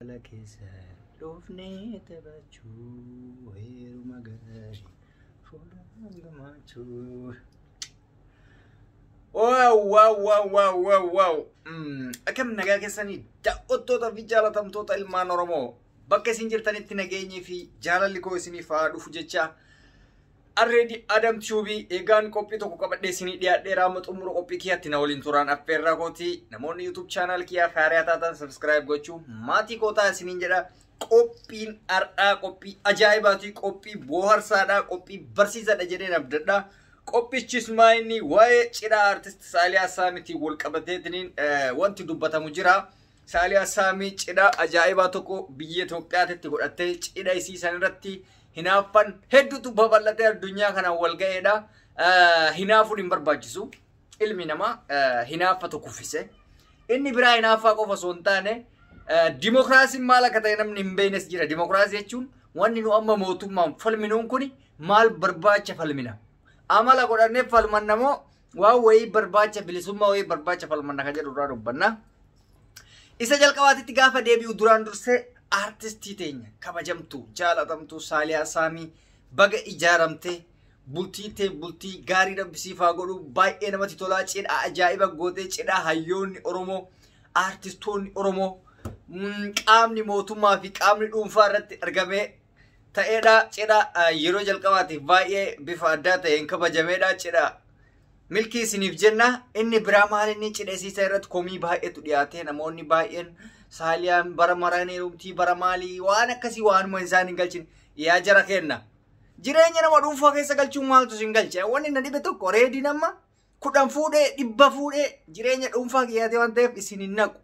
Galgala keessa dhufnee taphachuu, heeruma gaarii fuudhaan gammachuu. Wow, wow, wow, wow, wow, wow. Akkam nagaa keessanii, daawwattoota fi jaalatamtoota ilmaan Oromoo? Bakka isin jirtanitti nageenyii fi jaalalli koo isiniif haa dhufu jecha, Arreedi Adam Tube eegaan qophii tokko qabadhee isinii dhiyaadheera. Amma xumura qophii kiyyaatti na waliin turaan affeerraa kooti. Namoonni YouTube channel kiyyaa haaraa taatan subscribe gochuu maatii kootaa isiniin jedha. Qophiin har'aa qophii ajaa'ibaati, qophii bohaarsaadha, qophii barsiisaadha jedheen abdadha. Qophichis maa inni waa'ee cidha artist Saaliyaa Saamitiin wal qabateetiniin wanti dubbatamu jira. Saaliyaa Saamii cidha ajaa'ibaa tokko biyya Itoophiyaatti godhattee, cidha isii san irratti hinaaffan hedduutu babal'atee addunyaa kanaan wal ga'eedha. Hinaafuun hin barbaachisu. Ilmi namaa hinaaffatu kuffise. Inni biraa hinaaffaa qofa osoo hin taane, dimokiraasiin maal akka ta'e namni hin beeknes jira. Dimokiraasii jechuun wanni nu amma mootummaan falminuun kun maal barbaacha falmina? Amala godhannee falmanna moo waan wayii barbaacha, bilisummaa wayii barbaacha falmanna kan jedhu irraa dubbanna. Isa jalqabaatitti gaafa deebi'u, duraan dursee aartistii teenya kabajamtuu jaalatamtuu Saaliyaa Saamii baga ijaaramtee, bultii tee bultii gaarii rabbisiif haa godhu. Baay'ee namatti tolaa, cidha ajaa'iba gootee, cidha hayyoonni Oromoo, aartistoonni Oromoo, qaamni mootummaa fi qaamni dhuunfaa irratti argamee ta'eedha. Cidha yeroo jalqabaatiif baay'ee bifa addaa ta'een kabajameedha. Cidha milkii isiniif jenna. Inni biraa maal inni cidha isiisa irratti komii baay'eetu dhiyaate. Namoonni baay'een Saaliyaan bara maraan heerumtii, bara maalii, waan akkasii waanuma isaan hin galchine. Yaa jara kenna. Jireenya nama dhuunfaa keessa galchuun maaltu isin galche? Wanni na dhibe tokko, reediin amma 10 fuudhee, 100 fuudhee, jireenya dhuunfaa kiyyaate waan ta'eef isin hin naqu.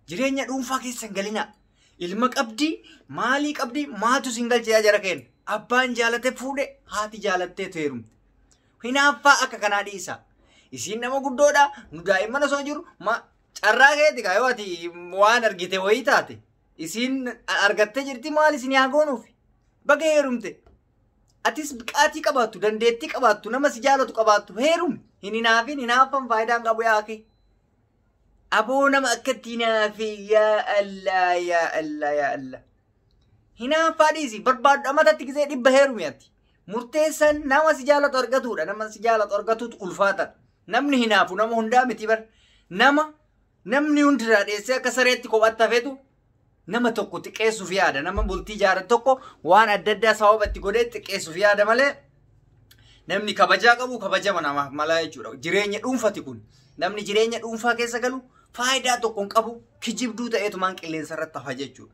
Jireenya dhuunfaa keessa hin galina. Ilma qabdii, maalii qabdii, maaltu isin galche yaa jara kenna? Abbaan jaalate fuudhe, haati jaalattee heerumte. Hinaaffaa akka kanaa dhiisa. Isiin nama guddoodha. Nu daa'imman osoo jiru ma carraa keeti kaa, yoo ati waan argite wayii taate isiin argattee jirti, maal isin haa goonuuf? Baga heerumte. Atis biqaatii qabaattu, dandeettii qabaattu, nama si jaalatu qabaattu, heerumi. Hin hinaafin, hinaaffan faayidaan qabu yaake. Aboo, nama akkatti hinaafe, yaa Allah, yaa Allah, yaa Allah. Hinaaffaa dhiisi, barbaaddu amatatti gisee 100 heerumi ati. Murteessan nama si jaalatu argatudha. Nama si jaalatu argatutu ulfaatadha. Namni hinaafu nama hundaa miti bar. Nama namni hundirraa dheessee akka sareetti kophatti hafetu nama tokko xiqqeessuuf yaada. Nama bultii ijaarrate tokko waan adda addaa sababa itti godhee xiqqeessuuf yaada malee, namni kabajaa qabu kabajama namaaf malaa jechuudha. Jireenya dhuunfati kun. Namni jireenya dhuunfaa keessa galu faayidaa tokko hin qabu, kijibduu ta'eetumaan qilleensa irratti hafa jechuudha.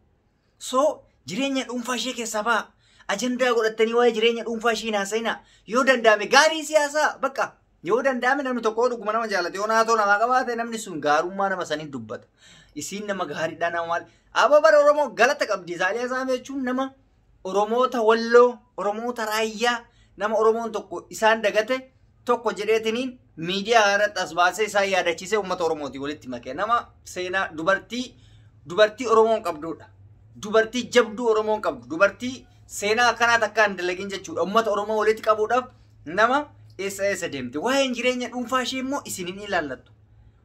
So jireenya dhuunfaa ishee keessaa ba'a. Ajandaa godhattanii waa'ee jireenya dhuunfaa ishee hin haasa'inaa. Yoo danda'ame gaarii siyaasaa bakka. Yoo danda'ame namni tokko dhuguma nama jaalate, yoo naatoo namaa qabaate, namni sun gaarummaa nama sanii dubbata. Isiin nama gaariidha, nama maal. Aboo, bara Oromoo galata qabdi. Saaliyaa Saamii jechuun nama Oromoota Walloo, Oromoota Raayyaa, nama Oromoon tokko isaan dagate tokko jedheetiniin miidiyaa irratti as baasee isaan yaadachiisee uummata Oromooti walitti makee. Nama seenaa dubartii Oromoon qabdudha. Dubartii jabduu Oromoon qabdu. Dubartii seenaa akkanaa takka hin dalagin jechuudha. Uummata Oromoo walitti qabuudhaaf nama eessa eessa deemte. Waa'een jireenya dhuunfaa ishee immoo isin hin ilaallattu.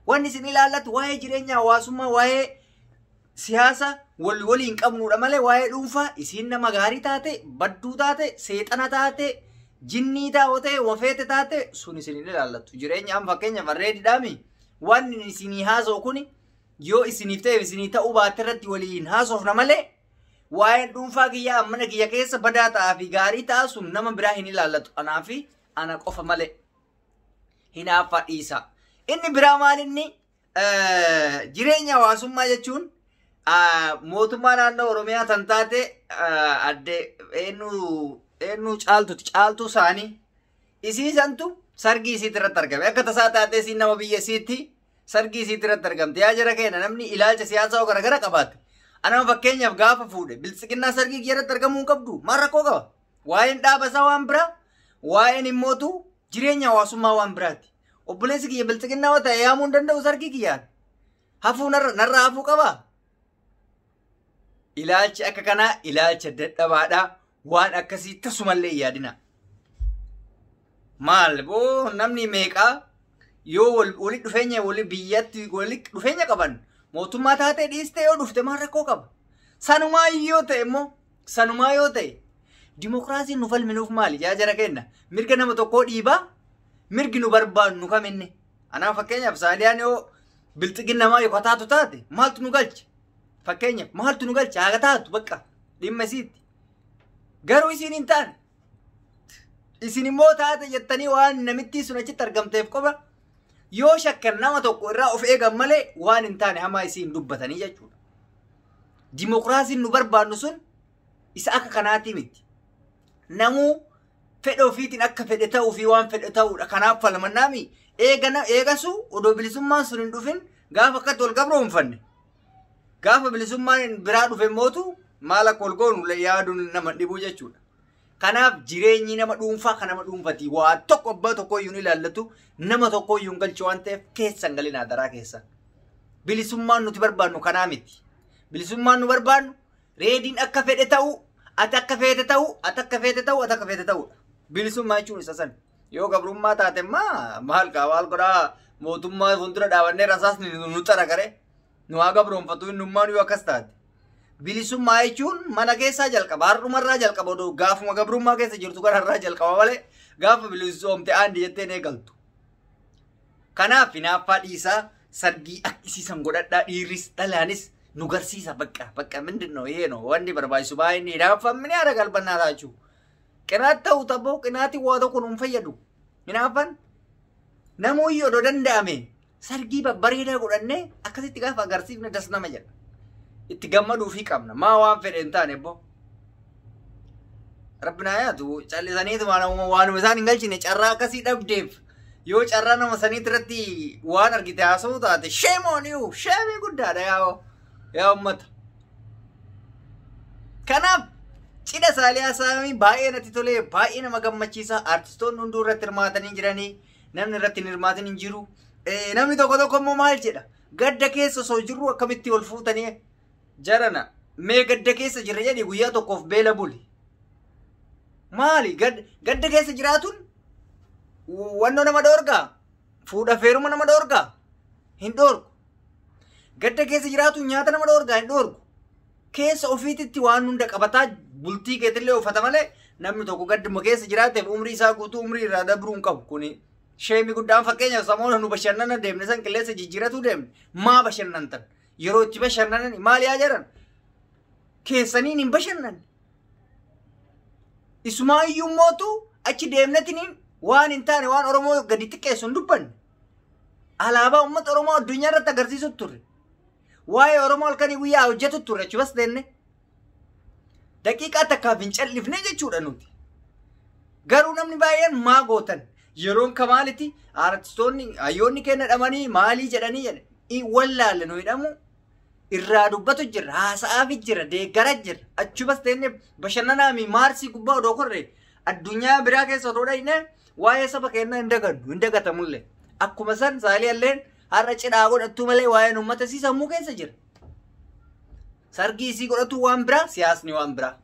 Wanni isin ilaallatu waa'ee jireenya hawaasummaa, waa'ee siyaasa wal waliin qabnudha malee, waa'ee dhuunfaa isiin nama gaarii taate, badduu taate, seexana taate, jinnii taate, wafeete taate, sun isin hin ilaallattu. Jireenya amma fakkeenya barreedidhaami. Wanni isinii haasa'u kuni yoo isiniif ta'e isinii ta'uu baate irratti waliin haasofna malee, waa'een dhuunfaa kiyyaa mana kiyya keessa badaa ta'aa fi gaarii ta'a sun nama biraa hin ilaallatu. Anaa fi ana qofa malee. Hinaaffaa dhiisa. Inni biraa maal inni jireenya hawaasummaa jechuun mootummaa naannoo Oromiyaa tan taate adde eenyu Caaltuti, Caaltuu isaanii isiisantu sargii isiitti irratti argame. Akka tasaa taatee isiin nama biyya isiitti sargii isiitti irratti argamte. Yaa jara keenya, namni ilaalcha siyaasaa garagara qabaate. Anama fakkeenyaaf gaafa fuudhe, biltsiqinnaa sargii kiyya irratti argamuu hin qabdu. Maal rakkoo qaba? Waa'een dhaaba isaa waan biraa, waa'een immootu jireenya hawaasummaa waan biraati. Obboleessi kiyya biltsiqinnaa yoo ta'e yaamuu hin danda'u sargii kiyyaan. Hafuu narra hafuu qabaa? Ilaalchi akka kanaa ilaalcha dadhabaadha. Waan akkasii tasumallee hin yaadina. Maal boo, namni meeqaa yoo walitti dhufeenya wali biyyatti walitti dhufeenya qaban mootummaa taatee dhiistee yoo dhufte maal rakkoo qaba? Sanumaa yoo ta'e immoo sanumaa yoo ta'e dimokiraasiin nu falminuuf maali? Yaa jara kenna mirga nama tokkoo dhiibaa mirgi nu barbaannu kaminni. Anaaf fakkeenyaaf Saaliyaan yoo bilxiginnamaa yoo taatu taate maaltu nu galche? Fakkeenyaaf maaltu nu galche? Haa taatu bakka dhimma isiitti. Garuu isiin hin taane. Isin immoo taate jettanii waan namittii sun achitti argamteef qofa yoo shakkan nama tokko irraa of eegan malee waan hin taane hamaa isiin dubbatanii jechuudha. Dimokiraasiin nu barbaannu sun isa akka kanaatii miti. Namuu fedha ofiitiin akka fedhe ta'uu fi waan fedhe ta'uudha. Kanaaf falmannaami eegasu odoo bilisummaan sun hin dhufin gaafa akkatti wal gabroonfanne. Gaafa bilisummaan biraa dhufe mootu maal akka wal goonu yaaduun nama dhibuu jechuudha. Kanaaf jireenyi nama dhuunfaa kan nama dhuunfati waa tokko abbaa tokko iyyuu hin ilaallatu nama tokko iyyuu hin galchu waan ta'eef keessan galinaa daraa keessan. Bilisummaan nuti barbaannu kanaa miti. Bilisummaan nu barbaannu reediin akka fedhe ta'uu, ati akka feete ta'uu, ati akka feete ta'uu, ati akka feete ta'uudha. Bilisummaa jechuun isa san. Yoo gabrummaa taate immoo maal qaba maal godhaa mootummaa fuuldura dhaabannee rasaasni nu xara garee nu haa gabroonfatu innummaan yoo akkas taate. Bilisummaa jechuun mana keessaa jalqaba har'umarraa jalqaba odoo gaafuma gabrummaa keessa jirtu kanarraa jalqaba malee gaafa bilisoomte aandi jettee eegaltu. Kanaaf hinaaffaa dhiisaa sargii akkisiisan godhadhaa dhiirris dhalaanis nu garsiisa bakka bakka mindinoo yeenoo wanni barbaachisu baay'inni hinaaffamni haara galbannaa taachuu. Qinaat ta'u tabboo qinaatiin waa tokko nuun fayyadu. Hinaaffan namoonni odoo danda'ame sargii babbareedaa godhannee akkasitti gaafa agarsiifne das nama jedha. Itti gammaduufii qabna. Maa waan fedhe hin taane boo. Rabbi naa yaatu callisaniitu waanuma isaan hin galchine carraa akkasii dhabdeef yoo carraa nama saniit irratti waan argite haasa'uu taate shame on you shame guddaadha yaa uummata. Kanaaf cidha Saaliyaa Saamii baay'ee natti tolee baay'ee nama gammachiisa. Artistoonni hunduu irratti hirmaatanii jiranii namni irratti hin hirmaatin hin jiru. Namni tokko tokko immoo maal jedha gadda keessa osoo jirru akkamitti ol fuutanii jarana mee gadda keessa jirra jedhi guyyaa tokkoof beela buli. Maali gadda keessa jiraatuun wannoo nama dhoorgaa fuudha feeruma nama dhoorgaa hin dhoorgu. Gadda keessa jiraatuun nyaata nama dhoorgaa hin dhoorgu. Keessa ofiititti waan hunda qabataa bultii keetillee uffata malee namni tokko gadduma keessa jiraateef umrii isaa guutuu umrii irraa dabruu hin qabu. Kuni sheemii guddaan fakkeenyaaf samoona nu bashannana deemne san qilleensa jijjiiratu deemne maa bashannantan yeroo itti bashannanan maal yaa jedhan keessaniin hin bashannan. Isumaa iyyuu mootu achi deemnetiniin waan hin taane waan Oromoo gadi xiqqeessu hin dubbanne. Alaabaa uummata Oromoo addunyaa irratti agarsiisu turre. Waa'ee Oromoo halkanii guyyaa hojjetu turre achi bas deemne. Daqiiqaa takkaaf hin callifne jechuudha nuti. Garuu namni baay'een maa gootan yeroon kamaaliti artistoonni hayyoonni keenya dhamanii maalii jedhanii jedhe wallaalle nu hidhamu irraa dubbatu jira haasa'aafi jira deeggara jira achi bas deemne bashannanaami maarsii gubbaa odoo korre addunyaa biraa keessa otoo dhayne waa'ee saba keenyaa hin dagannu hin dagatamullee akkuma san Saaliyaalleen har'a cidhaa godhattu malee waa'een uummata isii sammuu keessa jira. Sargii isii godhatu waan biraa siyaasni waan biraa.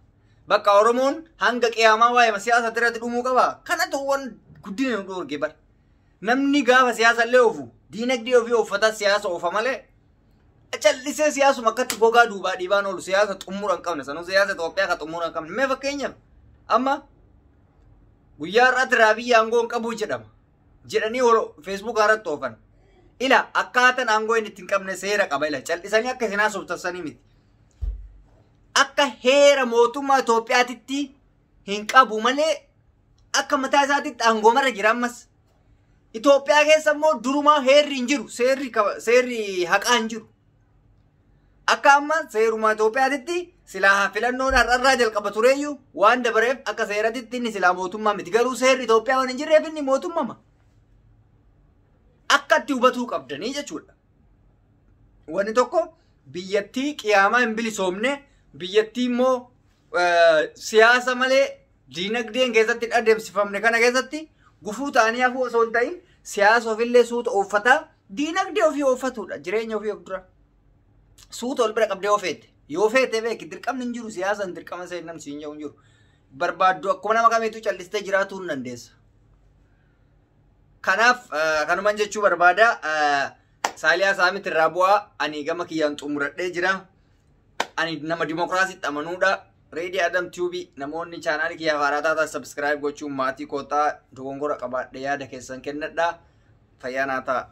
Bakka Oromoon hanga qiyaamaa waa'ee siyaasa irratti dhumuu qaba. Kanatu waan guddina nu dhoorge bara. Namni gaafa siyaasa illee oofu diinagdee ofii uffata siyaasa oofa malee callisee siyaasuma akkatti gogaa duubaa dhiibaan oolu siyaasa xumura hin qabne sanuu siyaasa Itoophiyaa ka xumura hin qabne. Mee fakkeenyaaf amma guyyaa har'aatti Raabiyyi aangoo hin qabu jedhama. Jedhanii feesbuuk irratti oofan. Ila akkaataan aangoo inni ittiin qabne seera qaba ila callisanii akka isin haasoftansanii miti. Akka heera mootummaa Itoophiyaatitti hin qabu malee akka mataa isaatitti aangoo mara jira ammas. Itoophiyaa keessa immoo durumaa heerri hin jiru seerri haqaa hin jiru. Akka amma seeruma Itoophiyaatitti silaa filannoon har'arraa jalqaba tureyyuu waan dabareef akka seeratitti inni silaa mootummaa miti. Garuu seerri Itoophiyaa waan hin jirreef inni mootummama. Akka itti hubatuu qabdanii jechuudha. Wanni tokko biyyattii qiyaamaa hin bilisoomne biyyattii immoo siyaasa malee diinagdeen keessatti hin adeemsifamne kana keessatti gufuu ta'anii hafuu osoo hin ta'in siyaasa ofillee suuta ooffataa diinagdee ofii ooffatudha jireenya ofii of dura. Suuta ol bira qabdee yoo feete yoo feete beeki dirqamni hin jiru siyaasaan dirqama seenam siin jedhu hin jiru. Barbaaddu akkuma nama kamiitu callistee jiraatuu hin dandeessa. Kanaaf kanuman jechuu barbaada. Saaliyaa Saamit irraa bu'aa ani gama kiyyaan xumuradhee jira. Ani nama dimokiraasiitti amanuudha. Reedii Adam Tube, namoonni chaanaalii kiyya haaraa taatan subscribe gochuun maatii kootaa. Dogongora qabaadhe yaada keessan kennadha. Fayyaa naa ta'a.